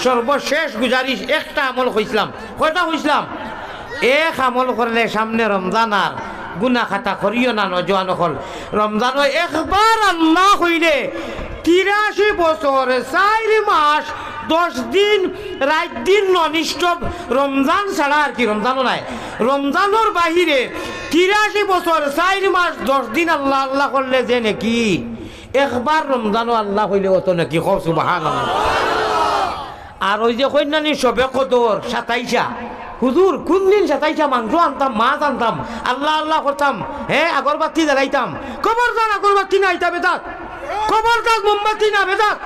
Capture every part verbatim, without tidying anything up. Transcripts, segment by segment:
সর্বশেষ গুজারিশ, একটা আমল কইছলাম। কয়টা কইছলাম? এক আমল করলে সামনে রমজান আর গুনা খাতা করিও না, নওজোয়ান অকল। রমজানো একবার আল্লাহ কইলে তিরাশি বছর, চাইর মাস, দশ দিন, রাইত দিন non-stop রমজান ছাড়া আর কি, রমজানও নাই। রমজানর বাহিরে তিরাশি বছর, চাইর মাস, দশ দিন আল্লাহ আল্লাহ করলে যে নেকি, একবার রমজানো আল্লাহ কইলে অত নেকি। কও সুবহানাল্লাহ। আর ওই যে কইন না নি শবে কদর সাতাইশা, হুজুর, কুন দিন সাতাইশা মাংস আনতাম, মাছ আনতাম, আল্লাহ আল্লাহ করতাম, হে, আগরবাতি জ্বালাইতাম, কবর যান আগরবাতি না, ইতা বেদাত, কবর যান মোমবাতি না, বেদাত।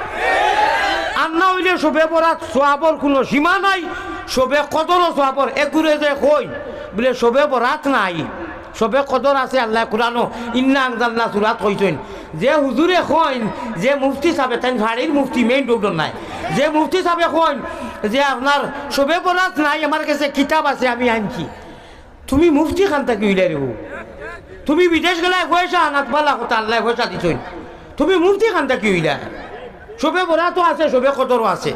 আর না অইলে শবে বরাত সওয়াবর কুনু সীমা নাই, শবে কদরও সওয়াবর। এগুরে যে কইন বুলে শবে বরাত নাই, শবে কদর আছে, আল্লায় কুরআনো ইন্না আনজালনা সূরাত কইছইন। যে হুজুরে কইন, যে মুফতি সাবে, তাইন ফাড়ির মুফতি, main road-র নায়। যে মুফতি সাবে কইন যে আপনার শবে বরাত নাই, আমার গেছে কিতাব আছে, আমি আনছি। তুমি মুফতি খান থাকি অইলায় রে বউ? তুমি বিদেশ গেলায় পয়সা আনাত, বালা কথা, আল্লায় পয়সা দিছইন। তুমি মুফতি খান থাকি অইলায়? শবে বরাতও আছে, শবে কদরও আছে।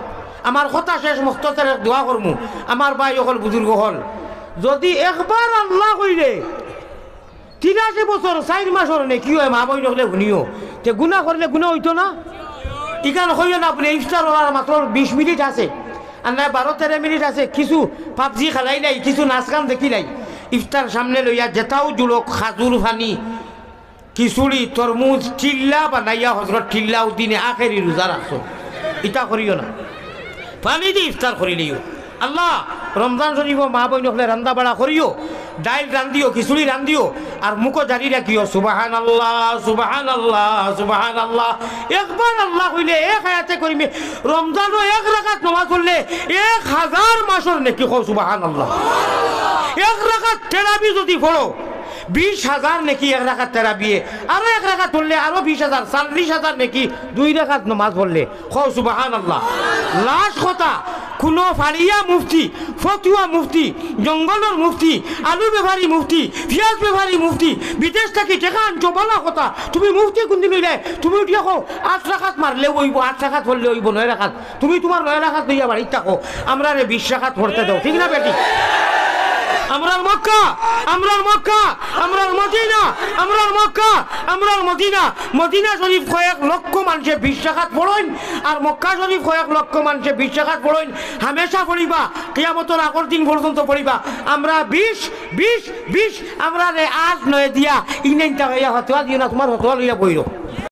আমার কথা শেষ, মুখতসর এক দোয়া করমু। আমার ভাই অকল, বুজুর্গ অকল, যদি একবার আল্লাহ কইলে তিরাশি বছর চাইর মাসর নেকি অয়, মা বইন অকলে হুনিও, তে গুনা করলে গুনা অইতো না? ইখান কইও না বুলে ইফতার অওয়ার মাত্র বিশ মিনিট আছে, আর নায় বারো তেরো মিনিট আছে, কিছু PUBG খেলাইলাই, কিছু নাচ গান দেখিলাই, ইফতার সামনে লইয়া যেতাউ জুড়োক, খাজুর, ফানি, খিচুড়ি, তরমুজ, টিল্লা বানাইয়া হজরত টিল্লা উদ্দিনে আখেরি রোজা রাখছো। ইতা করিও না। ফানি দি ইফতার করিলিও। আল্লাহ, রমজান শরিফো মা বইন অকলে রান্দা বাড়া করিও, ডাইল রান্দিও, খিচুড়ি রান্দিও, আর মুখো জারি রাখিও, সুবহানাল্লাহ, সুবহানাল্লাহ, সুবহানাল্লাহ। একবার আল্লাহ কইলে এক আয়াতে করিমে, রমজানো এক রাকাত নমাজ পড়লে এক হাজার মাসর নেকি। কও সুবহানাল্লাহ। এক রাকাত তেরাবি যদি পড়ো, বিশ হাজার নেকি এক রাকাত তেরাবিয়ে, আরো এক রাকাত পড়লে আরো বিশ হাজার, চল্লিশ হাজার নেকি দুই রাকাত নমাজ পড়লে। কও সুবহানাল্লাহ। Last কথা, কুনু ফাড়িয়া মুফতি, ফতুয়া মুফতি, জঙ্গলর মুফতি, আলু বেপারি মুফতি, পিয়াজ বেপারি মুফতি, বিদেশ থাকি টেকা আনছো, বালা কথা। তুমি মুফতি কুনদিন অইলায়? তুমি উঠিয়া কও, আট রাকাত মারলেও অইবো, আট রাকাত পড়লে অইবো, নয় রাকাত। তুমি তুমার নয় রাকাত লইয়া বাড়িত থাকো, আমরারে বিশ রাকাত পড়তে দেও, ঠিক না বেটি? আমরার মক্কা, আমরার মক্কা, আমরার মদিনা, আমরার মক্কা, আমরার মদিনা। মদিনা শরিফ কয়েক লক্ষ মানষে বিশ রাকাত পড়ইন, আর মক্কা শরিফ কয়েক লক্ষ মানষে বিশ রাকাত পড়ইন। হামেশা পড়িবা, কিয়ামতর আগর দিন পর্যন্ত পড়িবা। আমরা বিশ, বিশ, বিশ, আমরারে আট নয় দিয়া ইনাইনটা অইয়া ফতোয়া দিও না, তুমার ফতোয়া লইয়া বইরো।